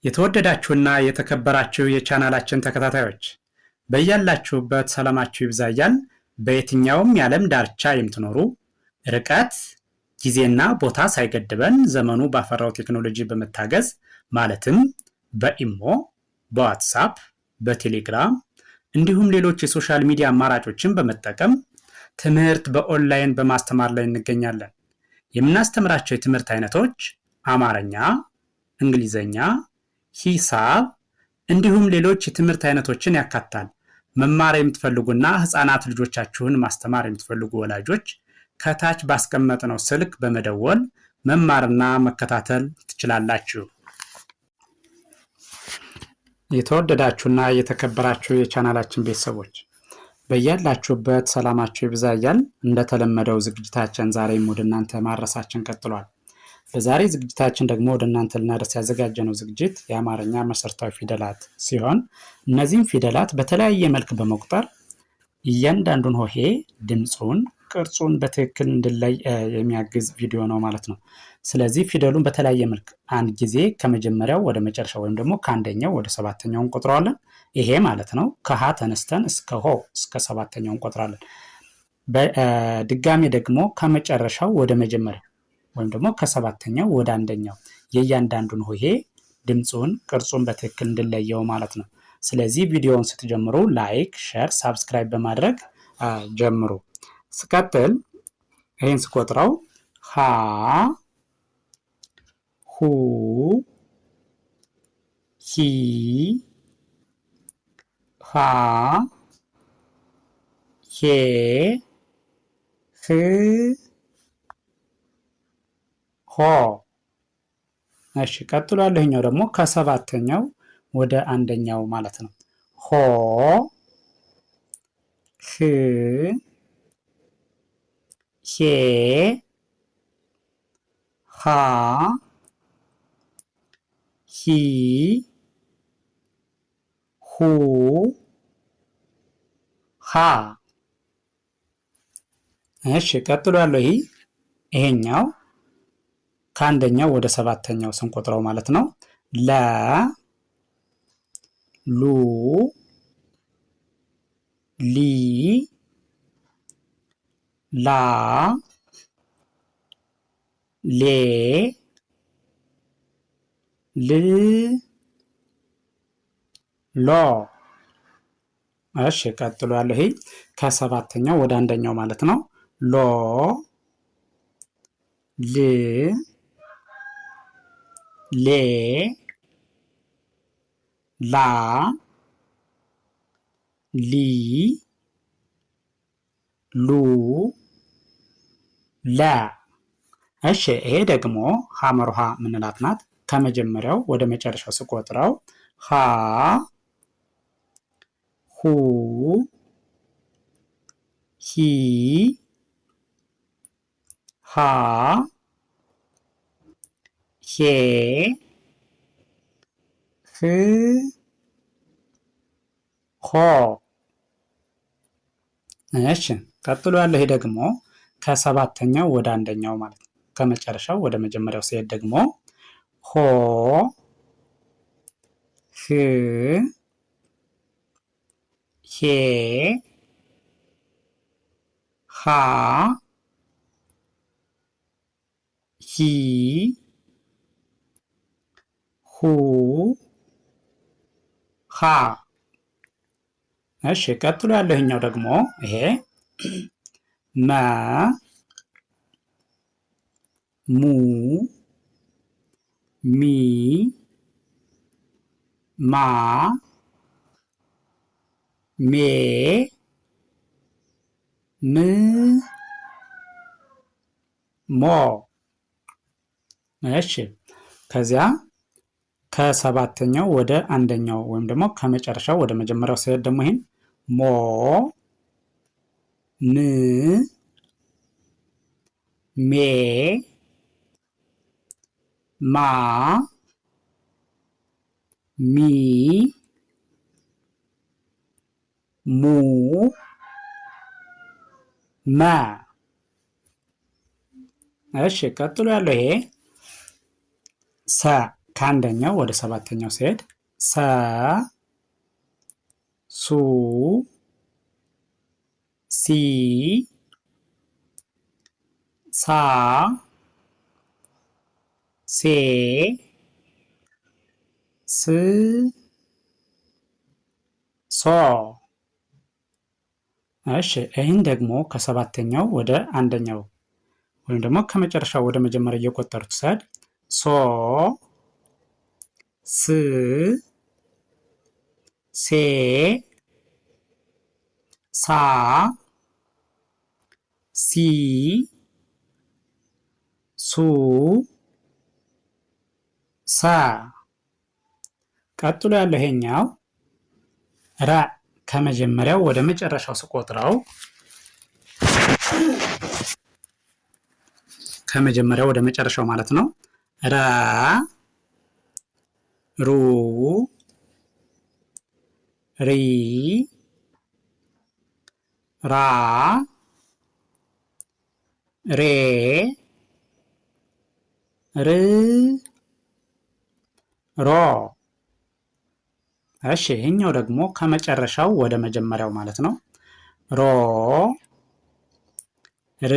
የተወደዳችሁና የተከበራችሁ የቻናላችን ተከታታዮች፣ በያላችሁበት ሰላማችሁ ይብዛ እያልን፣ በየትኛውም የዓለም ዳርቻ የምትኖሩ ርቀት፣ ጊዜና ቦታ ሳይገድበን ዘመኑ ባፈራው ቴክኖሎጂ በመታገዝ፣ ማለትም በኢሞ፣ በዋትሳፕ፣ በቴሌግራም እንዲሁም ሌሎች የ social media አማራጮችን በመጠቀም ትምህርት በኦንላይን በማስተማር ላይ እንገኛለን። የምናስተምራቸው የትምህርት አይነቶች አማርኛ፣ እንግሊዘኛ፣ ሂሳብ እንዲሁም ሌሎች የትምህርት አይነቶችን ያካትታል። መማር የምትፈልጉና ህፃናት ልጆቻችሁን ማስተማር የምትፈልጉ ወላጆች ከታች ባስቀመጥነው ስልክ በመደወል መማርና መከታተል ትችላላችሁ። የተወደዳችሁና የተከበራችሁ የቻናላችን ቤተሰቦች፣ በያላችሁበት ሰላማችሁ ይብዛ እያልን እንደተለመደው ዝግጅታችን ዛሬም ወደ እናንተ ማድረሳችን ቀጥሏል። በዛሬ ዝግጅታችን ደግሞ ወደ እናንተ ልናደርስ ያዘጋጀነው ዝግጅት የአማርኛ መሰረታዊ ፊደላት ሲሆን፣ እነዚህም ፊደላት በተለያየ መልክ በመቁጠር እያንዳንዱን ሆሄ ድምፁን፣ ቅርጹን በትክክል እንድንለይ የሚያግዝ ቪዲዮ ነው ማለት ነው። ስለዚህ ፊደሉን በተለያየ መልክ አንድ ጊዜ ከመጀመሪያው ወደ መጨረሻው ወይም ደግሞ ከአንደኛው ወደ ሰባተኛው እንቆጥረዋለን። ይሄ ማለት ነው ከሀ ተነስተን እስከ ሆ እስከ ሰባተኛው እንቆጥራለን። ድጋሜ ደግሞ ከመጨረሻው ወደ መጀመሪያው ወይም ደግሞ ከሰባተኛው ወደ አንደኛው የእያንዳንዱን ሆሄ ድምፁን፣ ቅርጹን በትክክል እንድንለየው ማለት ነው። ስለዚህ ቪዲዮውን ስትጀምሩ like፣ share፣ subscribe በማድረግ ጀምሩ። ስቀጥል ይህን ስቆጥረው ሀ፣ ሁ፣ ሂ፣ ሃ፣ ሄ፣ ህ፣ ሆ። እሺ፣ ቀጥሎ ያለው ይኸኛው ደግሞ ከሰባተኛው ወደ አንደኛው ማለት ነው። ሆ፣ ህ፣ ሄ፣ ሃ፣ ሂ፣ ሁ፣ ሃ። እሺ፣ ቀጥሎ ያለው ይሄኛው ከአንደኛው ወደ ሰባተኛው ስንቆጥረው ማለት ነው። ለ፣ ሉ፣ ሊ፣ ላ፣ ሌ፣ ል፣ ሎ። እሺ፣ ቀጥሎ ያለው ይሄ ከሰባተኛው ወደ አንደኛው ማለት ነው። ሎ፣ ል፣ ሌ፣ ላ፣ ሊ፣ ሉ፣ ለ። እሺ፣ ይሄ ደግሞ ሐመሩ ሐ ምንላት ናት። ከመጀመሪያው ወደ መጨረሻው ስቆጥረው ሀ፣ ሁ፣ ሂ፣ ሃ፣ ሄ፣ ህ፣ ሆ። እሺ፣ ቀጥሎ ያለው ይሄ ደግሞ ከሰባተኛው ወደ አንደኛው ማለት ነው። ከመጨረሻው ወደ መጀመሪያው ሲሄድ ደግሞ ሆ፣ ህ፣ ሄ፣ ሃ፣ ሂ፣ ሁ፣ ሃ። እሺ፣ ቀጥሎ ያለው ይሄኛው ደግሞ ይሄ መ፣ ሙ፣ ሚ፣ ማ፣ ሜ፣ ም፣ ሞ። እሺ፣ ከዚያ ከሰባተኛው ወደ አንደኛው ወይም ደግሞ ከመጨረሻው ወደ መጀመሪያው ሲሄድ ደግሞ ይሄን ሞ፣ ም፣ ሜ፣ ማ፣ ሚ፣ ሙ፣ መ። እሺ፣ ቀጥሎ ያለው ይሄ ሰ ከአንደኛው ወደ ሰባተኛው ሲሄድ ሰ፣ ሱ፣ ሲ፣ ሳ፣ ሴ፣ ስ፣ ሶ። እሺ ይህን ደግሞ ከሰባተኛው ወደ አንደኛው ወይም ደግሞ ከመጨረሻው ወደ መጀመሪያ እየቆጠሩት ሰድ ሶ፣ ስ፣ ሴ፣ ሳ፣ ሲ፣ ሱ፣ ሳ። ቀጥሎ ያለው ይሄኛው ረ ከመጀመሪያው ወደ መጨረሻው ስቆጥረው ከመጀመሪያው ወደ መጨረሻው ማለት ነው። ረ፣ ሩ፣ ሪ፣ ራ፣ ሬ፣ ር፣ ሮ። እሺ ይሄኛው ደግሞ ከመጨረሻው ወደ መጀመሪያው ማለት ነው። ሮ፣ ር፣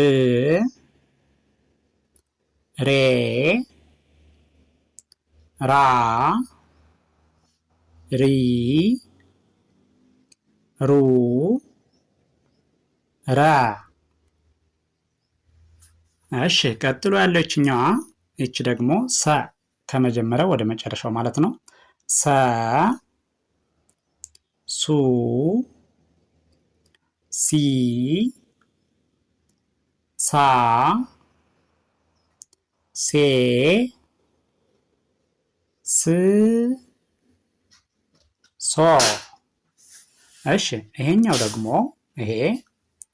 ሬ፣ ራ፣ ሪ፣ ሩ፣ ራ። እሺ ቀጥሎ ያለው ይችኛዋ ይች ደግሞ ሰ ከመጀመሪያው ወደ መጨረሻው ማለት ነው። ሰ፣ ሱ፣ ሲ፣ ሳ፣ ሴ፣ ስ፣ ሶ። እሺ ይሄኛው ደግሞ ይሄ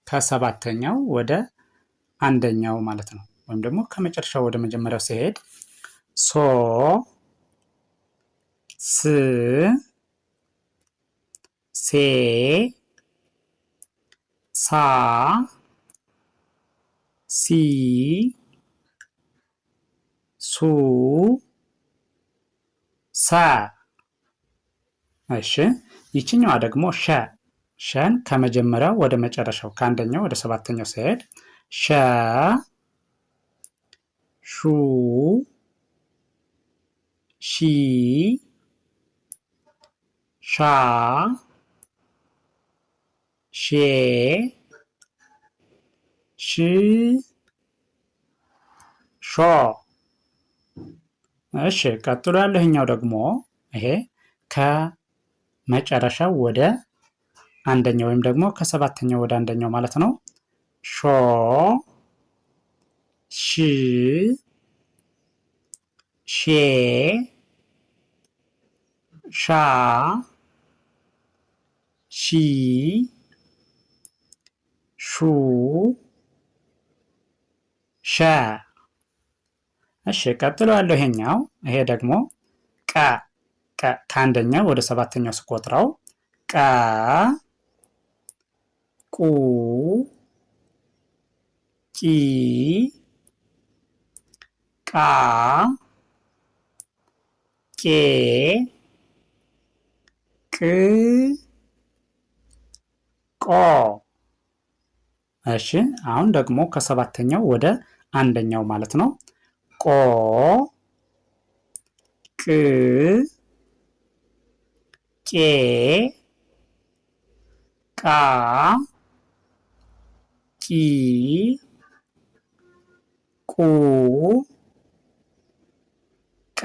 ከሰባተኛው ወደ አንደኛው ማለት ነው። ወይም ደግሞ ከመጨረሻው ወደ መጀመሪያው ሲሄድ ሶ፣ ስ፣ ሴ፣ ሳ፣ ሲ፣ ሱ፣ ሰ። እሺ ይችኛዋ ደግሞ ሸ ሸን ከመጀመሪያው ወደ መጨረሻው ከአንደኛው ወደ ሰባተኛው ሲሄድ ሸ፣ ሹ፣ ሺ፣ ሻ፣ ሼ፣ ሽ፣ ሾ። እሺ ቀጥሎ ያለው ይሄኛው ደግሞ ይሄ ከመጨረሻው ወደ አንደኛው ወይም ደግሞ ከሰባተኛው ወደ አንደኛው ማለት ነው። ሾ፣ ሽ፣ ሼ፣ ሻ፣ ሺ፣ ሹ፣ ሸ። እሺ ቀጥሎ ያለው ይሄኛው ይሄ ደግሞ ቀ ቀ ከአንደኛው ወደ ሰባተኛው ስቆጥረው ቀ፣ ቁ፣ ቂ፣ ቃ፣ ቄ፣ ቅ፣ ቆ። እሺ አሁን ደግሞ ከሰባተኛው ወደ አንደኛው ማለት ነው። ቆ፣ ቅ፣ ቄ፣ ቃ፣ ቂ፣ ቁ፣ ቀ።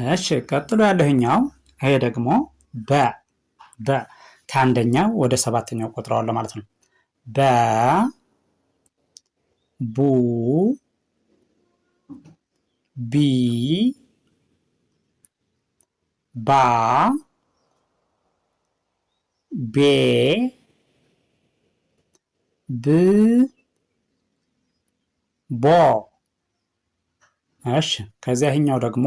እሺ ቀጥሎ ያለው ይሄ ደግሞ በ በ ከአንደኛው ወደ ሰባተኛው ቆጥረዋለሁ ማለት ነው። በ፣ ቡ፣ ቢ፣ ባ፣ ቤ፣ ብ፣ ቦ። እሺ ከዚያ ይሄኛው ደግሞ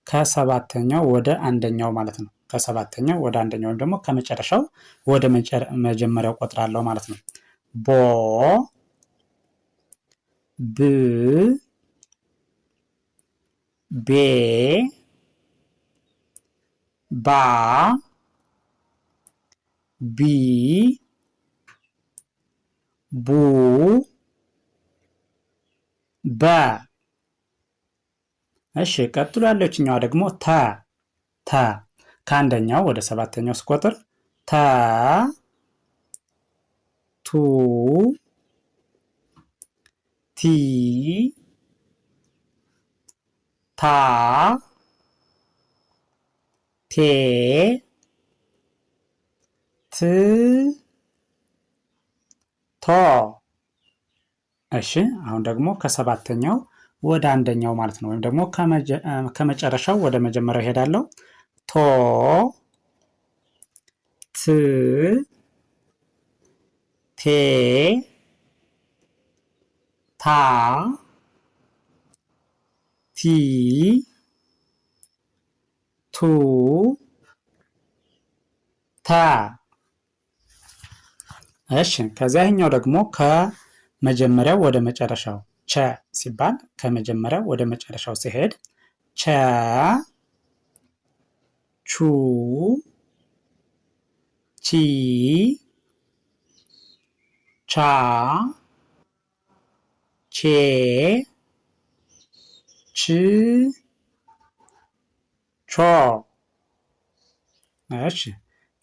ከሰባተኛው ወደ አንደኛው ማለት ነው። ከሰባተኛው ወደ አንደኛው ወይም ደግሞ ከመጨረሻው ወደ መጀመሪያው ቆጥራለሁ ማለት ነው። ቦ፣ ብ፣ ቤ ባ ቢ ቡ በ። እሺ ቀጥሎ ያለችኛዋ ደግሞ ተ ተ ከአንደኛው ወደ ሰባተኛው ስቆጥር ተ ቱ ቲ ታ ቴ ት ቶ። እሺ አሁን ደግሞ ከሰባተኛው ወደ አንደኛው ማለት ነው፣ ወይም ደግሞ ከመጨረሻው ወደ መጀመሪያው እሄዳለሁ። ቶ ት ቴ ታ ቲ ቱ ተ። እሺ ከዚያኛው ደግሞ ከመጀመሪያው ወደ መጨረሻው ቸ ሲባል ከመጀመሪያው ወደ መጨረሻው ሲሄድ ቸ ቹ ቺ ቻ ቼ ች ቾ። እሺ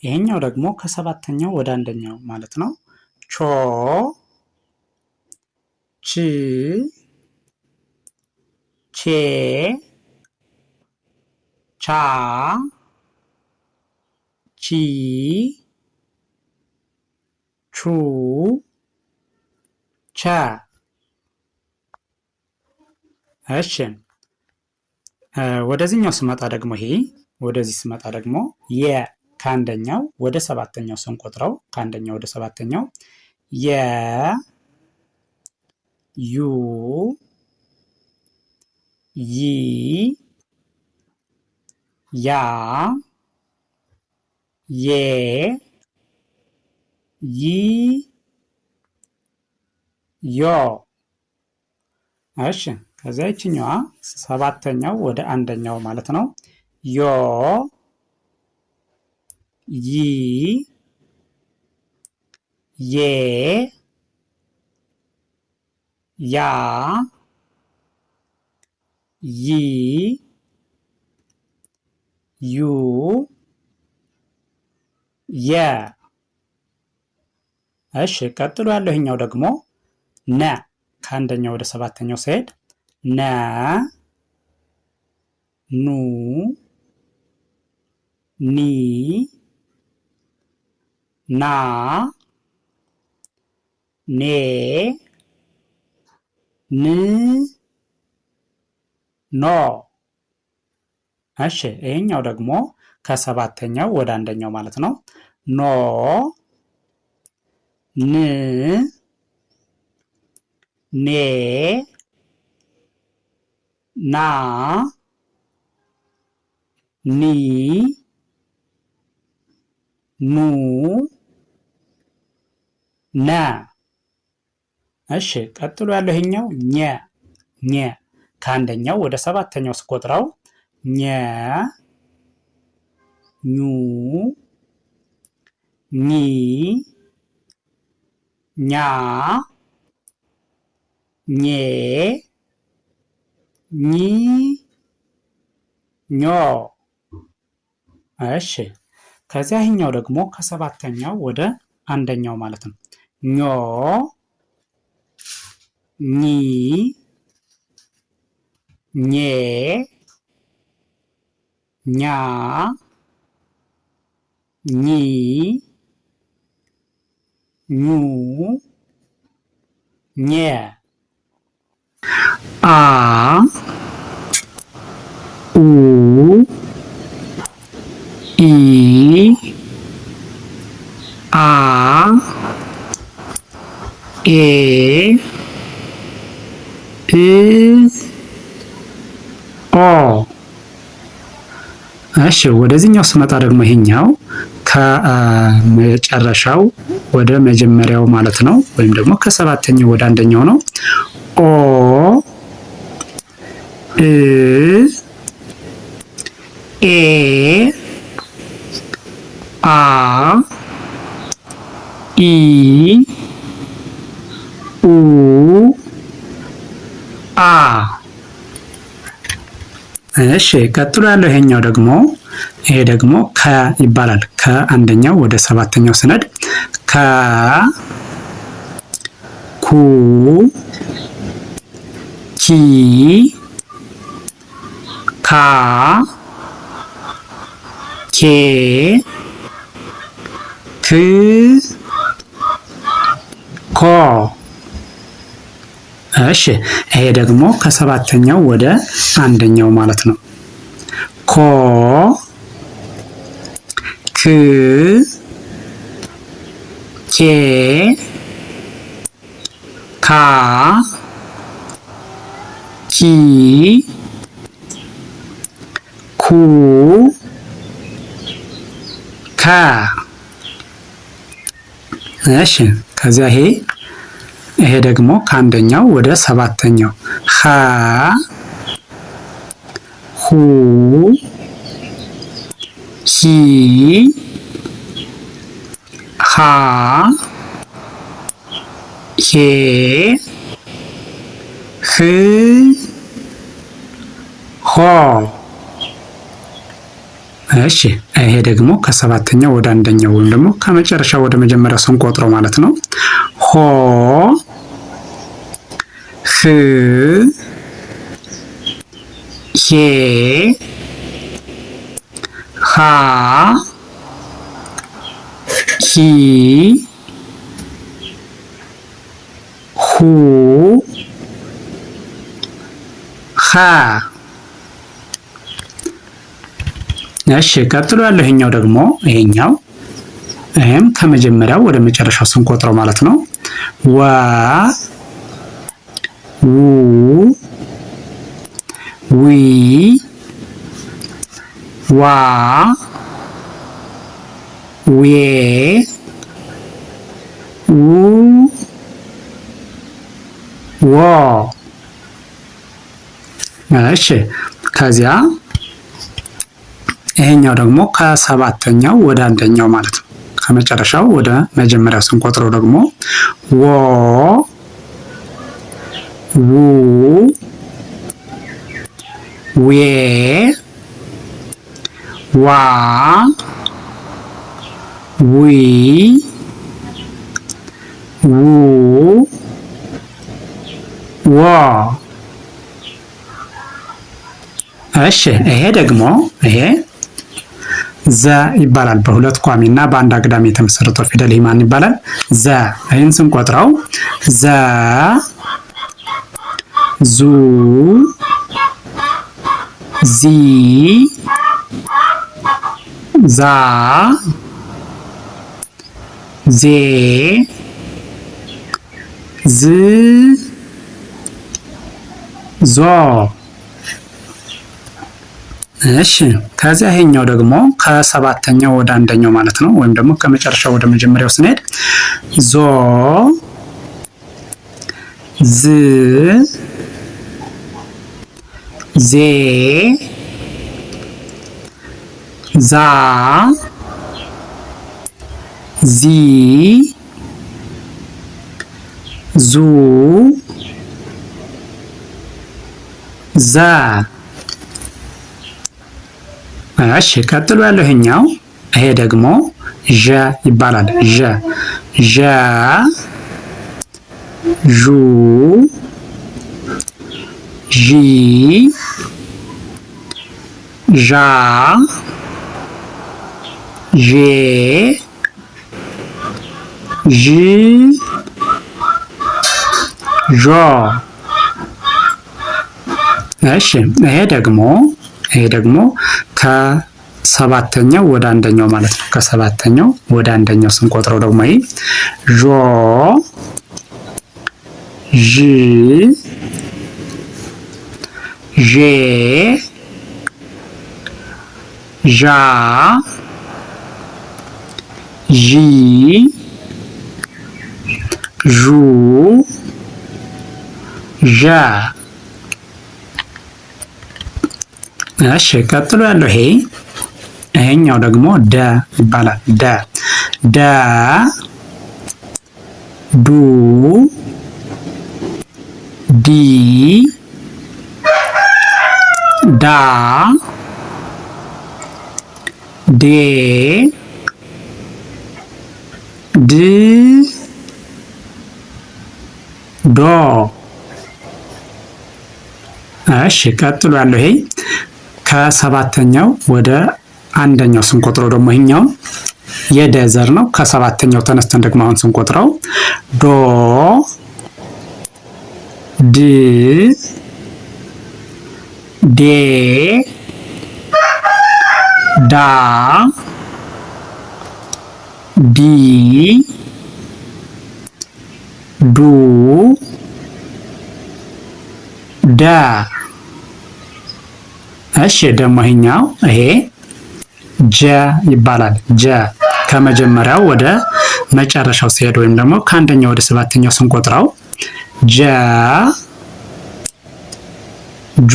ይሄኛው ደግሞ ከሰባተኛው ወደ አንደኛው ማለት ነው። ቾ ች ቼ ቻ ቺ ቹ ቸ። እሺ ወደዚህኛው ስመጣ ደግሞ ይሄ ወደዚህ ስመጣ ደግሞ የ ከአንደኛው ወደ ሰባተኛው ስንቆጥረው ከአንደኛው ወደ ሰባተኛው የ ዩ ይ ያ የ ይ ዮ። እሺ ከዚያ ይችኛዋ ሰባተኛው ወደ አንደኛው ማለት ነው። ዮ ይ ዬ ያ ይ ዩ የ። እሺ ቀጥሎ ያለው ይሄኛው ደግሞ ነ ከአንደኛው ወደ ሰባተኛው ሲሄድ ነ ኑ ኒ ና ኔ ን ኖ። እሺ ይሄኛው ደግሞ ከሰባተኛው ወደ አንደኛው ማለት ነው። ኖ ን ኔ ና ኒ ኑ ነ። እሺ ቀጥሎ ያለው ይሄኛው ኘ ኘ ከአንደኛው ወደ ሰባተኛው ስቆጥረው ኘ ኙ ኚ ኛ ኜ ኚ ኞ። እሺ ከዚያ ይሄኛው ደግሞ ከሰባተኛው ወደ አንደኛው ማለት ነው። ኞ ኚ ኜ ኛ ኚ ኙ ኘ። አ ኡ ኢ አ ኤ እ ኦ። እሺ ወደዚህኛው ስመጣ ደግሞ ይሄኛው ከመጨረሻው ወደ መጀመሪያው ማለት ነው፣ ወይም ደግሞ ከሰባተኛው ወደ አንደኛው ነው። ኦ እ ኤ አ ኢ ኡ አ። እሺ ቀጥሎ ያለው ይሄኛው ደግሞ ይሄ ደግሞ ከ ይባላል። ከአንደኛው ወደ ሰባተኛው ስነድ ከ ኩ ኪ ካ ኬ ክ ኮ። እሺ ይሄ ደግሞ ከሰባተኛው ወደ አንደኛው ማለት ነው። ኮ ክ ኬ ካ ኪ ኩ ከ። እሺ ከዚያ ይሄ ደግሞ ከአንደኛው ወደ ሰባተኛው ሀ ሁ ሂ ሃ ሄ ህ ሆ። እሺ ይሄ ደግሞ ከሰባተኛው ወደ አንደኛው ወይም ደግሞ ከመጨረሻው ወደ መጀመሪያው ስንቆጥረው ማለት ነው። ሆ ህ ሄ ሃ ሂ ሁ ሃ። እሺ ቀጥሎ ያለው ይሄኛው ደግሞ ይሄኛው ይሄም ከመጀመሪያው ወደ መጨረሻው ስንቆጥረው ማለት ነው። ወ ው ዊ ዋ ዌ ው ዎ። እሺ ከዚያ ይሄኛው ደግሞ ከሰባተኛው ወደ አንደኛው ማለት ነው። ከመጨረሻው ወደ መጀመሪያው ስንቆጥረው ደግሞ ወ ው ዌ ዋ ዊ ው ዎ። እሺ ይሄ ደግሞ ይሄ ዘ ይባላል። በሁለት ቋሚ እና በአንድ አግዳሚ የተመሰረተው ፊደል ይህ ማን ይባላል? ዘ። ይህን ስንቆጥረው ዘ ዙ ዚ ዛ ዜ ዝ ዞ። እሺ ከዚያ ይሄኛው ደግሞ ከሰባተኛው ወደ አንደኛው ማለት ነው። ወይም ደግሞ ከመጨረሻው ወደ መጀመሪያው ስንሄድ ዞ ዝ ዜ ዛ ዚ ዙ ዛ። እሺ ቀጥሎ ያለው ይሄኛው ይሄ ደግሞ ዠ ይባላል። ዠ ዠ ዡ ዢ ዣ ዤ ዥ ዦ። እሺ ይሄ ደግሞ ከሰባተኛው ወደ አንደኛው ማለት ነው። ከሰባተኛው ወደ አንደኛው ስንቆጥረው ደግሞ ይሄ ዦ ዥ ዤ ዣ ዢ ዡ ዣ። እሺ ቀጥሎ ያለው ይሄ ይሄኛው ደግሞ ደ ይባላል። ደ ደ ዱ ዲ ዳ ዴ ድ ዶ። እሺ ቀጥሎ ያለው ይሄ ከሰባተኛው ወደ አንደኛው ስንቆጥረው ደግሞ ይሄኛው የደ ዘር ነው። ከሰባተኛው ተነስተን ደግሞ አሁን ስንቆጥረው ዶ ድ ዴ ዳ ዲ ዱ ደ። እሺ ደግሞ ይሄኛው ይሄ ጀ ይባላል። ጀ ከመጀመሪያው ወደ መጨረሻው ሲሄድ ወይም ደግሞ ከአንደኛው ወደ ሰባተኛው ስንቆጥረው ጀ ጁ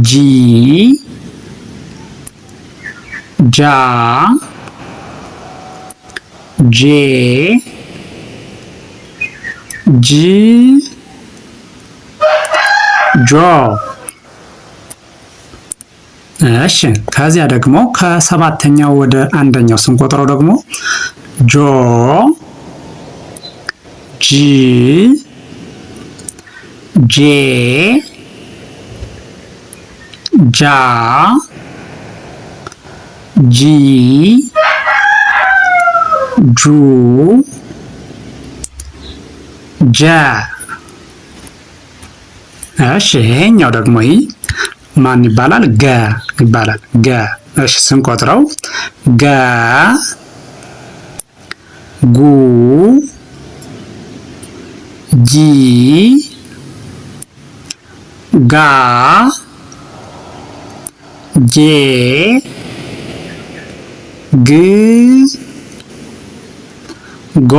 ጂ ጃ ጄ ጅ ጆ። እሺ ከዚያ ደግሞ ከሰባተኛው ወደ አንደኛው ስንቆጥረው ደግሞ ጆ ጅ ጄ ጃ ጂ ጁ ጀ። እሺ ይሄኛው ደግሞ ይሄ ማን ይባላል? ገ ይባላል። ገ። እሺ ስንቆጥረው ገ ጉ ጊ ጋ ጌ ግ ጎ።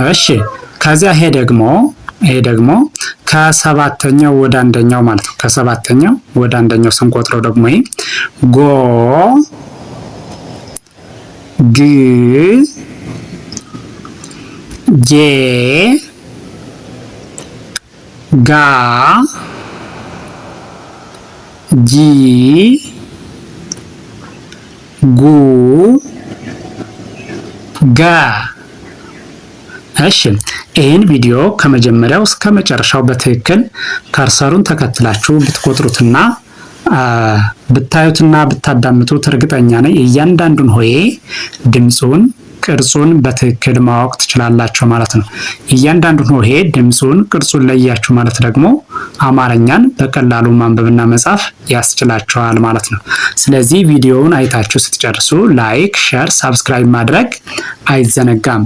እሺ ከዚያ ይሄ ደግሞ ይሄ ደግሞ ከሰባተኛው ወደ አንደኛው ማለት ነው። ከሰባተኛው ወደ አንደኛው ስንቆጥረው ደግሞ ይሄ ጎ ግ ጌ ጋ ጊ ጉ ጋ። እሺ ይህን ቪዲዮ ከመጀመሪያው እስከ መጨረሻው በትክክል cursor ኡን ተከትላችሁ ብትቆጥሩትና ብታዩትና ብታዳምጡት እርግጠኛ ነኝ እያንዳንዱን ሆሄ ድምፁን ቅርጹን በትክክል ማወቅ ትችላላችሁ ማለት ነው። እያንዳንዱን ሆሄ ድምፁን ቅርጹን ለያችሁ ማለት ደግሞ አማርኛን በቀላሉ ማንበብና መጻፍ ያስችላችኋል ማለት ነው። ስለዚህ ቪዲዮውን አይታችሁ ስትጨርሱ like፣ share፣ subscribe ማድረግ አይዘነጋም።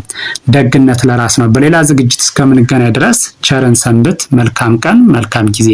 ደግነት ለራስ ነው። በሌላ ዝግጅት እስከምንገናኝ ድረስ ቸር እንሰንብት። መልካም ቀን፣ መልካም ጊዜ።